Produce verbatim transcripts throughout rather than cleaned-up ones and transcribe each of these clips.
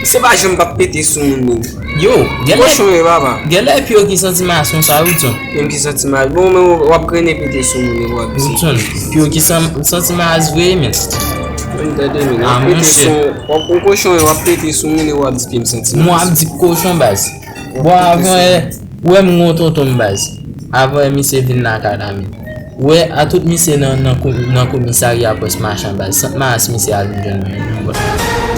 Se pa janm p ap pete sou moun menm. Yo, genlè, kochon e papa. Genlè pyo ki santi mason sa, Woodson. Menm ki santi mal. Bon, men w ap grennen pete sou moun e w ap di. Woodson, pyo ki san- santi mal vre, men. Mwen tande, men. Ah, w ap pete sou, w ap, w kochon e w ap pete sou moun e w ap di ke m santi mal. Mwen ap di kochon, baz. Bon, avan, eh, ou wè m gon tonton m, baz. Avan misye vin lakay la, men. Ou wè, a tout misye nan, nan, ko- nan komisarya Pwès Machan, baz. Sant Maris misye al vin jwenn mwen.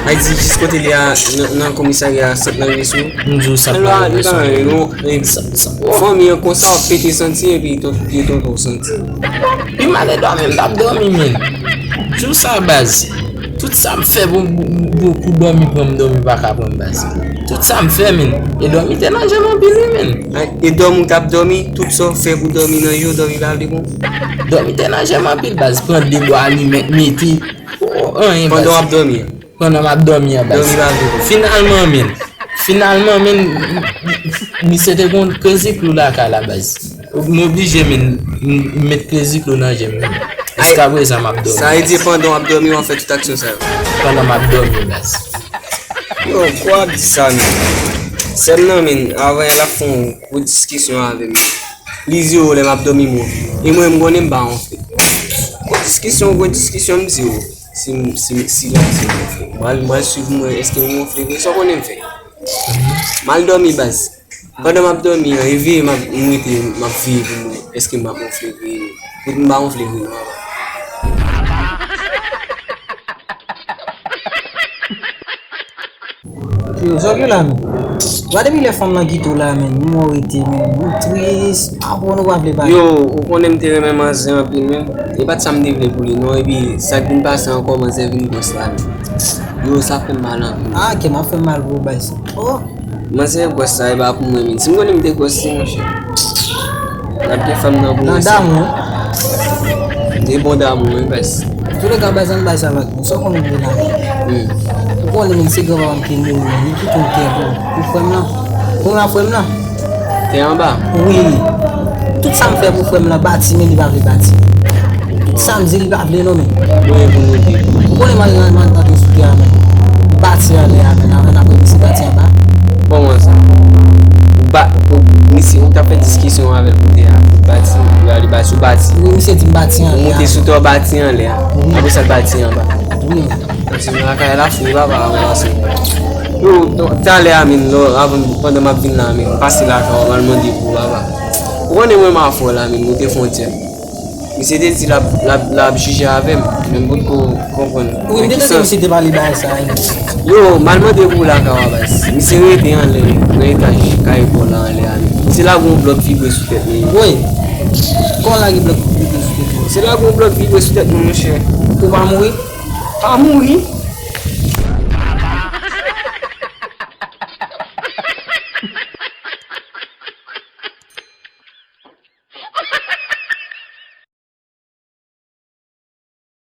Ay di jis kote li a nan, nan komisarya sant lan rive sou. M di w sant lan rive sou. Non, fanmi an konsa w ap pete santi epi tout pye tonton w santi. Pi m ale dòmi, m t ap dòmi, men. Jou sa, baz. Tout sa m fè pou, pou, pou, pou dòmi pran m, dòmi pa ka pran m, baz. Tout sa m fè, men. E dòmi te nan je m anpil, wi, men. Ay, e dòmi w t ap dòmi, tout sa w fè pou dòmi nan je w, dòmi pa vle pran w. Dòmi te nan je m anpil, baz. Pran de bwa alimèt, mete. Oh, anyen, baz. Pandan w ap dòmi an. Pandan m ap dòmi an, baz. Dòmi pa vle pran w. Finalman, men. Finalman, men, misye te gon krezi klou lakay la, baz. M oblije, men, m met krezi klou nan je m, men. Jiskaprezan, m ap dòmi, baz. Sa vle di pandan w ap dòmi, w ap fè tout aksyon sa yo? Pandan m ap dòmi, baz. Yo, kwa ap di sa, men? Sè m nan, men, avan l ap fè yon gwo diskisyon avè m. Li di, "O, lè m ap dòmi, m wonfle." E mwen, m konnen m pa wonfle. Gwo diskisyon, gwo diskisyon, m di, "O, si m, si m, si l ap di m wonfle." M al, m al swiv mwen, èske m wonfle vre? Sa w konnen m fè? M al dòmi, baz. Pandan m ap dòmi an, e veye m ap, m rete, m ap veye pou mwen. Èske m ap wonfle vre? Poutèt m pa wonfle vre, non, papa. Yo, sa w gen la, men? Gade depi lè fanm lan kite w la, men. Ou rete, men. Ou tris. Apre nou pa vle pale. Yo, ou konnen m te renmen manzè anpil, men. E pa t sa m te vle pou li, non. Epi, sa k vin pase ankò, manzè vin gwòs la, men. Yo, sa fè m mal anpil. Ah, kè m ap fè m mal pou bagay sa. Oh! Manzè gwòs sa, e pa pou mwen, men. Si m konnen m te gwòs, se monchè. N ap gen fanm nan pou mwen. Nan damou, wi. M te bon damou, wi, baz. Toulèka, baz, ann bay sa vag, men. Sa w konnen m te damou. Hmm. Ou konnen, men, se granpapa m ki mouri, men. Li kite yon tè pou, pou frè m lan. Pou la frè m lan. Tè anba? Wi. Tout sa m fè pou frè m lan, bati, men li pa vle bati. Tout sa m di, li pa vle, non, men. Mwen pou nou di. Ou konnen m al, m al antre sou tè a, men. Bati anlè a, men. Avan n ap wè misye bati anba. Kòman sa? Ou ba, ou, misye, ou t ap fè diskisyon avè l pou tè a. Bati, ou ale bati, ou bati. Wi, misye di m bati anlè a. Ou monte sou tè, w bati anlè a. Wi. Apre sa, l bati anba. Wi. Kontinye lakay la, fini papa, avan pase. Yo, talè a, men, lò, avan, pandan m ap vin la, men, m pase lakay w, m al mande pou papa. Ou konnen mwen m a fò la, men, nou te fè yon djèm. Misye te di l ap, l ap, l ap jije avè m, men m potko konprann. Wi, m te tande misye te pale bagay sa a, wi. Yo, m al mande pou lakay w a, baz. Misye rete anlè, nan etaj kay pa w la anlè a, men. Misye lage yon blòk vibre sou tèt mwen. Woy! Kòman w lage blòk vibre sou tèt ou? Misye lage yon blòk vibre sou tèt mwen, monchè. Ou pa mouri? Pa mouri?